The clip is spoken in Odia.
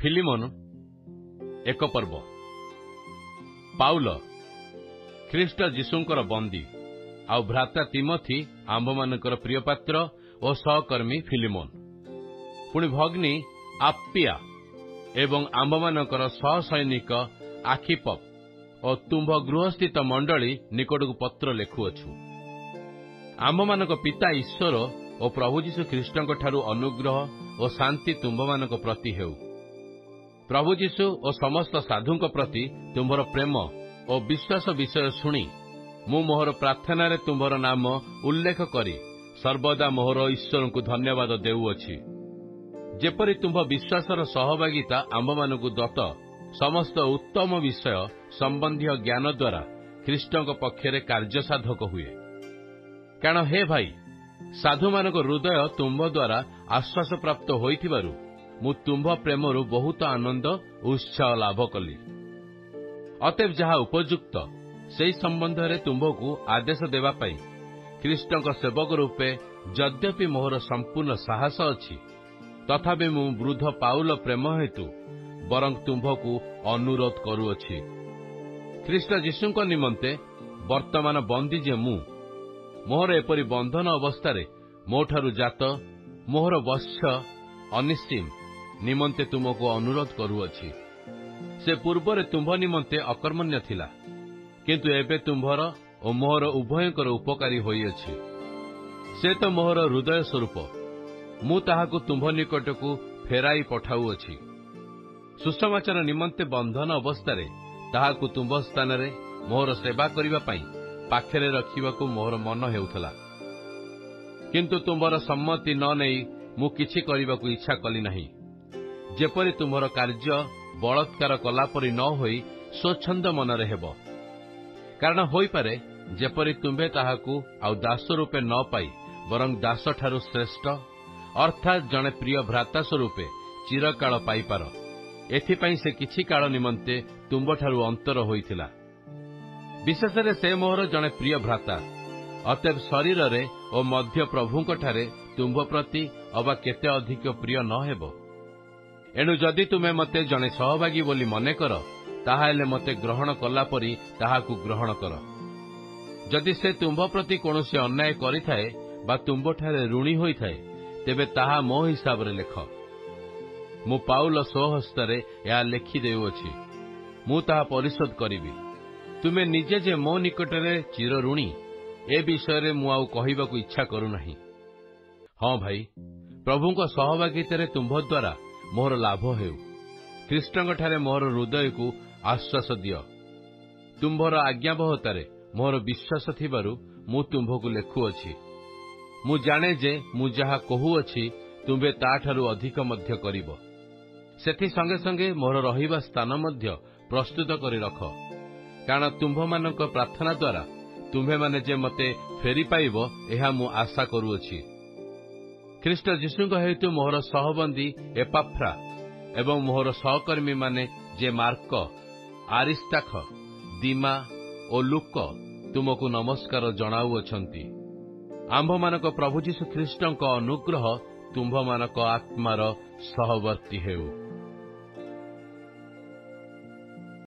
ଫିଲିମୋନ ଏକ ପର୍ବ। ପାଉଲ ଖ୍ରୀଷ୍ଟ ଯୀଶୁଙ୍କର ବନ୍ଦୀ ଆଉ ଭ୍ରାତା ତିମଥି ଆମ୍ଭମାନଙ୍କର ପ୍ରିୟପାତ୍ର ଓ ସହକର୍ମୀ ଫିଲିମୋନ, ପୁଣି ଭଗ୍ନୀ ଆପିଆ ଏବଂ ଆମ୍ଭମାନଙ୍କର ସହସୈନିକ ଆଖିପ୍ ଓ ତୁମ୍ଭ ଗୃହସ୍ଥିତ ମଣ୍ଡଳୀ ନିକଟକୁ ପତ୍ର ଲେଖୁଅଛୁ। ଆମ୍ଭମାନଙ୍କ ପିତା ଈଶ୍ୱର ଓ ପ୍ରଭୁ ଯୀଶୁ ଖ୍ରୀଷ୍ଟଙ୍କଠାରୁ ଅନୁଗ୍ରହ ଓ ଶାନ୍ତି ତୁମ୍ଭମାନଙ୍କ ପ୍ରତି ହେଉ। ପ୍ରଭୁ ଯୀଶୁ ଓ ସମସ୍ତ ସାଧୁଙ୍କ ପ୍ରତି ତୁମ୍ଭର ପ୍ରେମ ଓ ବିଶ୍ୱାସ ବିଷୟ ଶୁଣି ମୁଁ ମୋହର ପ୍ରାର୍ଥନାରେ ତୁମ୍ଭର ନାମ ଉଲ୍ଲେଖ କରି ସର୍ବଦା ମୋହର ଈଶ୍ୱରଙ୍କୁ ଧନ୍ୟବାଦ ଦେଉଅଛି। ଯେପରି ତୁମ୍ଭ ବିଶ୍ୱାସର ସହଭାଗିତା ଆମ୍ଭମାନଙ୍କୁ ଦତ୍ତ ସମସ୍ତ ଉତ୍ତମ ବିଷୟ ସମ୍ବନ୍ଧୀୟ ଜ୍ଞାନ ଦ୍ୱାରା ଖ୍ରୀଷ୍ଟଙ୍କ ପକ୍ଷରେ କାର୍ଯ୍ୟସାଧକ ହୁଏ। କାରଣ ହେ ଭାଇ, ସାଧୁମାନଙ୍କ ହୃଦୟ ତୁମ୍ଭ ଦ୍ୱାରା ଆଶ୍ୱାସପ୍ରାପ୍ତ ହୋଇଥିବାରୁ ମୁଁ ତୁମ୍ଭ ପ୍ରେମରୁ ବହୁତ ଆନନ୍ଦ ଉତ୍ସାହ ଲାଭ କଲି। ଅତଏବ ଯାହା ଉପଯୁକ୍ତ ସେହି ସମ୍ବନ୍ଧରେ ତୁମ୍ଭକୁ ଆଦେଶ ଦେବା ପାଇଁ ଖ୍ରୀଷ୍ଟଙ୍କ ସେବକ ରୂପେ ଯଦ୍ୟପି ମୋହର ସମ୍ପୂର୍ଣ୍ଣ ସାହସ ଅଛି, ତଥାପି ମୁଁ ବୃଦ୍ଧ ପାଉଲ ପ୍ରେମ ହେତୁ ବରଂ ତୁମ୍ଭକୁ ଅନୁରୋଧ କରୁଅଛି। ଖ୍ରୀଷ୍ଟ ଯୀଶୁଙ୍କ ନିମନ୍ତେ ବର୍ତ୍ତମାନ ବନ୍ଦୀ ଯେ ମୁଁ, ମୋହର ଏପରି ବନ୍ଧନ ଅବସ୍ଥାରେ ମୋଠାରୁ ଜାତ ମୋହର ବତ୍ସ ଅନିସୀମ ନିମନ୍ତେ ତୁମକୁ ଅନୁରୋଧ କରୁଅଛି। ସେ ପୂର୍ବରେ ତୁମ୍ଭ ନିମନ୍ତେ ଅକର୍ମଣ୍ୟ ଥିଲା, କିନ୍ତୁ ଏବେ ତୁମ୍ଭର ଓ ମୋହର ଉଭୟଙ୍କର ଉପକାରୀ ହୋଇଅଛି। ସେ ତ ମୋହର ହୃଦୟ ସ୍ୱରୂପ, ମୁଁ ତାହାକୁ ତୁମ୍ଭ ନିକଟକୁ ଫେରାଇ ପଠାଉଅଛି। ସୁସମାଚାର ନିମନ୍ତେ ବନ୍ଧନ ଅବସ୍ଥାରେ ତାହାକୁ ତୁମ୍ଭ ସ୍ଥାନରେ ମୋହର ସେବା କରିବା ପାଇଁ ପାଖରେ ରଖିବାକୁ ମୋହର ମନ ହେଉଥିଲା, କିନ୍ତୁ ତୁମ୍ଭର ସମ୍ମତି ନ ନେଇ ମୁଁ କିଛି କରିବାକୁ ଇଚ୍ଛା କଲି ନାହିଁ, ଯେପରି ତୁମ୍ଭର କାର୍ଯ୍ୟ ବଳାତ୍କାର କଲାପରି ନ ହୋଇ ସ୍ୱଚ୍ଛନ୍ଦ ମନରେ ହେବ। କାରଣ ହୋଇପାରେ ଯେପରି ତୁମ୍ଭେ ତାହାକୁ ଆଉ ଦାସ ରୂପେ ନ ପାଇ ବରଂ ଦାସଠାରୁ ଶ୍ରେଷ୍ଠ, ଅର୍ଥାତ୍ ଜଣେ ପ୍ରିୟ ଭ୍ରାତା ସ୍ୱରୂପେ ଚିରକାଳ ପାଇପାର। ଏଥିପାଇଁ ସେ କିଛି କାଳ ନିମନ୍ତେ ତୁମ୍ଭଠାରୁ ଅନ୍ତର ହୋଇଥିଲା। ବିଶେଷରେ ସେ ମୋହର ଜଣେ ପ୍ରିୟ ଭ୍ରାତା, ଅତଏବ ଶରୀରରେ ଓ ମଧ୍ୟ ପ୍ରଭୁଙ୍କଠାରେ ତୁମ୍ଭ ପ୍ରତି ଅବା କେତେ ଅଧିକ ପ୍ରିୟ ନ ହେବ। ଏଣୁ ଯଦି ତୁମେ ମୋତେ ଜଣେ ସହଭାଗୀ ବୋଲି ମନେ କର, ତାହାହେଲେ ମୋତେ ଗ୍ରହଣ କଲା ପରି ତାହାକୁ ଗ୍ରହଣ କର। ଯଦି ସେ ତୁମ୍ଭ ପ୍ରତି କୌଣସି ଅନ୍ୟାୟ କରିଥାଏ ବା ତୁମ୍ଭଠାରେ ଋଣୀ ହୋଇଥାଏ, ତେବେ ତାହା ମୋ ହିସାବରେ ଲେଖ। ମୁଁ ପାଉଲ ସ୍ୱହସ୍ତରେ ଏହା ଲେଖି ଦେଉଅଛି, ମୁଁ ତାହା ପରିଶୋଧ କରିବି। ତୁମେ ନିଜେ ଯେ ମୋ ନିକଟରେ ଚିରଋଣୀ, ଏ ବିଷୟରେ ମୁଁ ଆଉ କହିବାକୁ ଇଚ୍ଛା କରୁନାହିଁ। ହଁ ଭାଇ, ପ୍ରଭୁଙ୍କ ସହଭାଗିତାରେ ତୁମ୍ଭ ଦ୍ୱାରା ମୋହର ଲାଭ ହେଉ। ଖ୍ରୀଷ୍ଟଙ୍କଠାରେ ମୋହର ହୃଦୟକୁ ଆଶ୍ୱାସ ଦିଅ। ତୁମ୍ଭର ଆଜ୍ଞାବହତାରେ ମୋହର ବିଶ୍ୱାସ ଥିବାରୁ ମୁଁ ତୁମ୍ଭକୁ ଲେଖୁଅଛି। ମୁଁ ଜାଣେ ଯେ ମୁଁ ଯାହା କହୁଅଛି ତୁମ୍ଭେ ତାଠାରୁ ଅଧିକ ମଧ୍ୟ କରିବ। ସେଥି ସଙ୍ଗେ ସଙ୍ଗେ ମୋହର ରହିବା ସ୍ଥାନ ମଧ୍ୟ ପ୍ରସ୍ତୁତ କରି ରଖ, କାରଣ ତୁମ୍ଭମାନଙ୍କ ପ୍ରାର୍ଥନା ଦ୍ୱାରା ତୁମ୍ଭେମାନେ ଯେ ମୋତେ ଫେରି ପାଇବ, ଏହା ମୁଁ ଆଶା କରୁଅଛି। ଖ୍ରୀଷ୍ଟ ଯୀଶୁଙ୍କ ହେତୁ ମୋହର ସହବନ୍ଦୀ ଏପାଫ୍ରା ଏବଂ ମୋହର ସହକର୍ମୀମାନେ ଯେ ମାର୍କ, ଆରିସ୍ତାଖ, ଦିମା ଓ ଲୁକ ତୁମକୁ ନମସ୍କାର ଜଣାଉଅଛନ୍ତି। ଆମ୍ଭମାନଙ୍କ ପ୍ରଭୁ ଯୀଶୁ ଖ୍ରୀଷ୍ଟଙ୍କ ଅନୁଗ୍ରହ ତୁମ୍ଭମାନଙ୍କ ଆତ୍ମାର ସହବର୍ତ୍ତୀ ହେଉ।